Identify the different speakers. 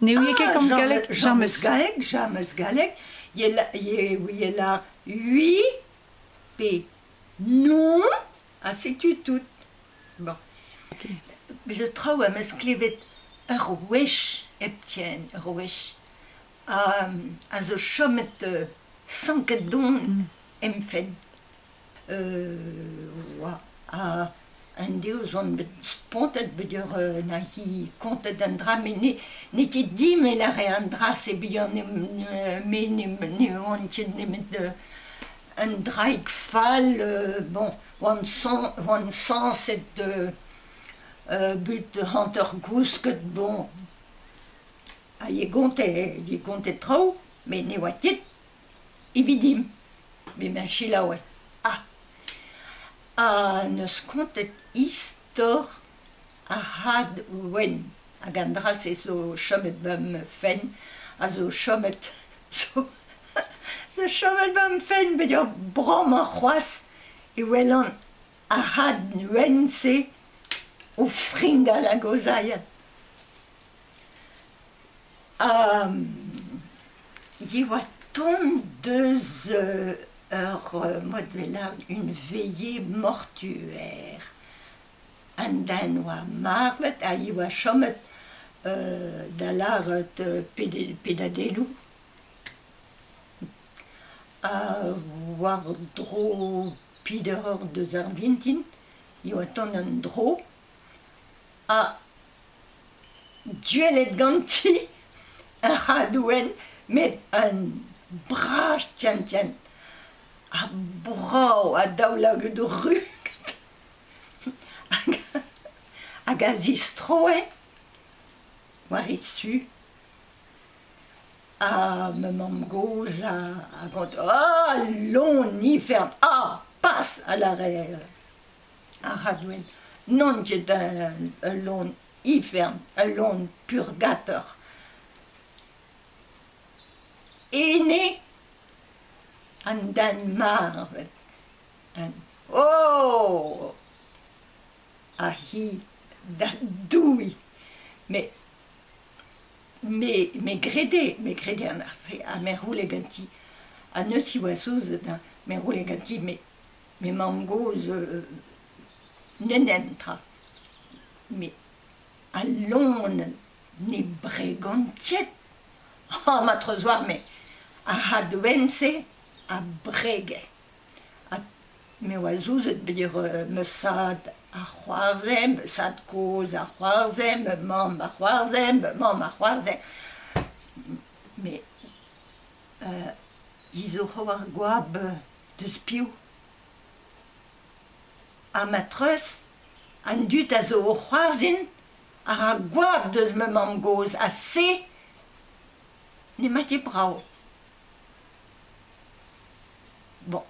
Speaker 1: Ne ouie ket komz galleg
Speaker 2: James galleg, james galleg, ye ouie lâr oui pe non, ha setu tout. Bon. Bez zo traoù am eus klevet ur wech hepken, ur wech, a zo chomet sanket don em fenn. Oa un deus on bet spontet peogwir 'na hi kontet an dra met n'eo ket din e lâre an dra-se peogwir me ne oan ket nemet un draig fall bon oan oan sañset bout hanter-gousket bon ha e gonte traoù met ne oa ket evit dimp met me a selaoue. Ah ha 'neus kontet istor ar c'had wenn hag an dra-se zo chomet 'ba ma fenn a zo chomet zo chomet 'ba ma fenn betek bremañ c'hoazh e welan ar c'had wenn-se o fringal hag o zailhat. Ha e oa tont deus ur mod lâret une veillée mortuaire. An den oa marvet ha e oa chomet da lâret pedadennoù ha war-dro peder eur deus ar vintin e oa tont an dro ha gwelet ganti ar c'hadouen met un bras tient-tient ha brav ha daoulagad ruz hag a zistroe war e zu ha ma mamm-gozh a gonte ah lon ifern ah pas a lâre ar c'hadouen n'on ket ul loen ifern, ul loen purgator. Ene an den marvet. Oh! Ha hi da douiñ met me me grede, me grede an afer ha me c'houle ganti ha neuze e oa souzet hein, me c'houle ganti met me mamm-gozh n'en tra. Met al loened ne bregont ket. Ha ma treuzwar-me ar c'had-wenn-se a brege. Ha me oa souzet peogwir ma zad a c'hoarzhe, ma zad-kozh a c'hoarzhe, ma mamm a c'hoarzhe, ma mamm a c'hoarzhe. Met hi zo c'hoar goap deus piv? Ha ma treuz, an dud a zo o c'hoarzhin a ra goap deus ma mamm-gozh ha se n'emañ ket brav. Bon.